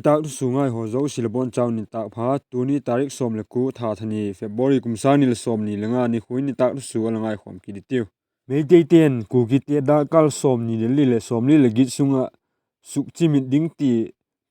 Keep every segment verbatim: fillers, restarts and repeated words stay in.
Nitâk thusua ngaihaw zosia la bawn chau nitâk pha. Tuni tarik sawm le kua, tha thani, February, kum sâng ni leh sawmni le nga nikhua in nitâk thusua la ngaikhawm kit i tiu. Meiteite'n Kukite dakkal sawmni le li leh sawmli leh giat sung ah sukchimit ding ti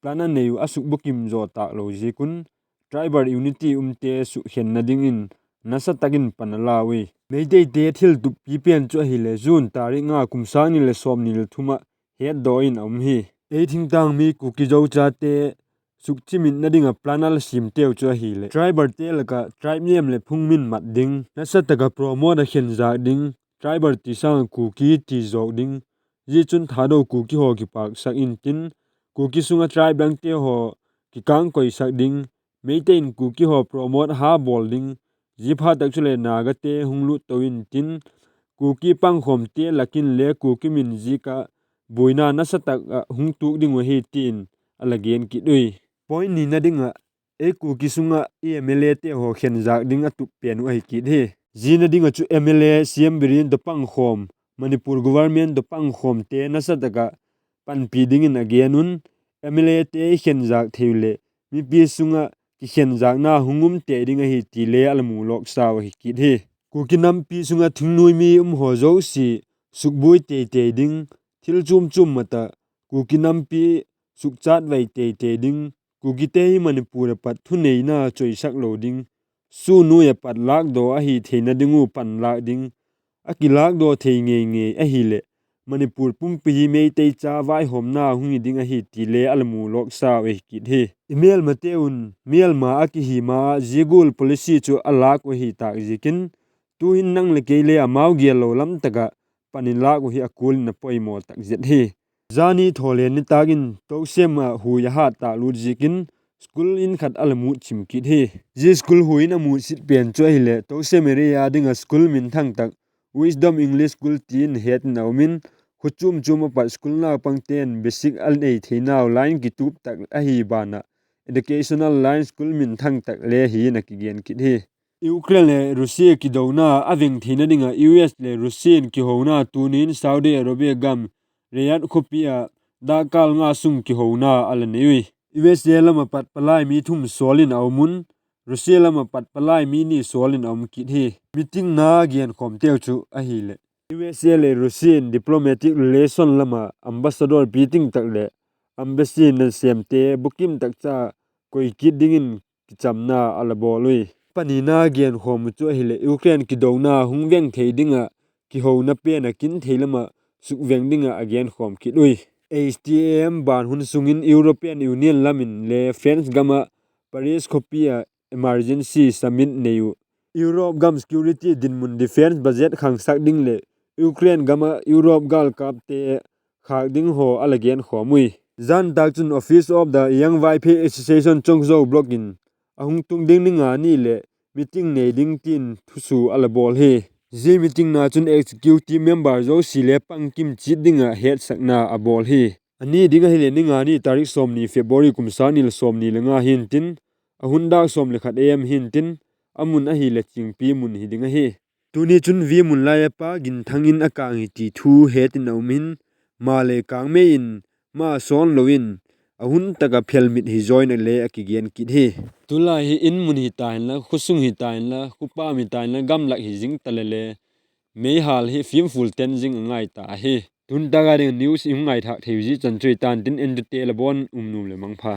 plan a nei uh a sukbukim zaw tâk lo ziak un, tribal unity umte sukkhenna dingin nasa tak in pan a la ui. Meiteite thiltuppi pen chu ahileh June tarik nga, kum sâng ni leh sawmni le thum ah hetdaw in a um hi. Ei thingtâng mi Kuki Zo chate sukchimitna ding ah plan a la siamteu chu ahileh tribalte lak ah tribe name leh phung min mat ding, nasa tak ah promote ah khenzâk ding, tribal ti sâng ah Kuki ti zawk ding, zia chun Thado Kuki haw kipâksak intin, Kuki sung ah tribe dangte haw kikângkoisak ding, Meitei in Kuki haw promote ha bawl ding, ziaphat tak chuleh Nagate hung lût to intin, Kuki pangkhawmte lak in le Kuki min ziak ah buaina nasa tak ah hung tuak ding uh ahi tin a la gen kit ui. Point nina ding ah, ei Kuki sung ah MLAte haw khenzâk ding a tup pen uh ahi kit hi. Ziana ding ah chu MLA, CM Biren tawh pangkhawm, Manipur government tawh pangkhawmte nasa tak ah panpi dingin a gen un, MLAte i khenzâk thei uh leh mipi sung ah kikhenzâkna hung um tei ding ahi ti le a la mu lawksa uh ahi kit hi. Kuki nampi sung ah thingnuai mi um haw zosia sukbuai tei tei ding, thil chuam chuam mat ah Kuki nampi sukchatvai tei tei ding, Kukite hi Manipur ah pat thuneina chawisak lo ding, sunuai ah pat lâkdaw ahi theina ding uh pan lâk ding, a kilâkdaw thei ngei ngei ahileh Manipur pumpi hi Meitei cha vaihawmna hung hi ding ahi ti le a la mu lawksa uh ahi kit hi. I mêlmate un mêlma a kihi ma ah zia gual policy chu a lâk uh ahi tâk ziakin, tu'hin nang leh kei le amau gêl lo lam tak ah pan i lâk uh hi a kul in a poimaw tak zet hi. Zani thawlen nitâk in Tousem ah hui a hât tâk lût ziakin school in khat a la mut chim kit hi. Zia school hui in a mut sit pen chu ahileh Tousem area ding ah school minthang tak Wisdom English School ti in het in a um in, khaw chuam chuam ah pat school naupangte'n basic a nei theinau line kitup tak ahi ban ah educational line school minthang tak le hi in a kigen kit hi. Ukraine leh Russia kidona a veng theina ding ah U S leh Russia in kihona tuni'n Saudi Arabia gam Riyadh khawpi ah dakkal nga sung kihona a la nei ui. U S A lam ah pat palai mi thum sawl in a um un, Russia lam ah pat palai mi ni sawl in a um kit hi. Meeting na genkhawmteu chu ahileh U S A leh Russia in diplomatic relation lam ah ambassador piting tak leh embassy nasêmte bukim tak cha koi kit dingin kichamna a la bawl ui. Panina genkhawm uh chu ahileh Ukraine kidona hung veng thei ding ah kihona pen a kin thei lam ah sukveng ding ah a genkhawm kit ui. H T A M ban hun sung in European Union lam in le France gam ah Paris khawpi ah emergency summit nei uh, Europe gam security dinmun defence budget khangsak ding leh Ukraine gam ah Europe gâlkâpte khâk ding haw a la genkhawm ui. Zan tâk chun Office of the Young Vaiphei Association Chongzo Block in a hung tung ding ni nga ni leh meeting nei ding tin thusua a la bawl hi. Zia meeting na chun executive member zosia le pangkim chiat ding ah hetsakna a bawl hi. A ni ding ahileh ni nga ni tarik sawmni February kum sâng ni leh sawmni le nga hintin, a hun dâk sawm le khat A M hintin, a mun ahileh Chingpi mun hi ding ahi. Tuni chun vi mun lai a pa ginthang in a kâng hi ti thu het in a um in, maleh kâng mei in ma sawn lo in, a hun tak ah phelmit hi zaw in a le a kigen kit hi. Tulai hi in mun hita inla, khawsung hita inla, khawpam hita inla, gamlak hi zing ta leh le meihâl hi fimful ten zing a ngai ta ahi. Tun tâk a ding news i hung ngaithâk thei uh zia chan chu hi ta'n tin, entute la bawn um nuam leh mangpha.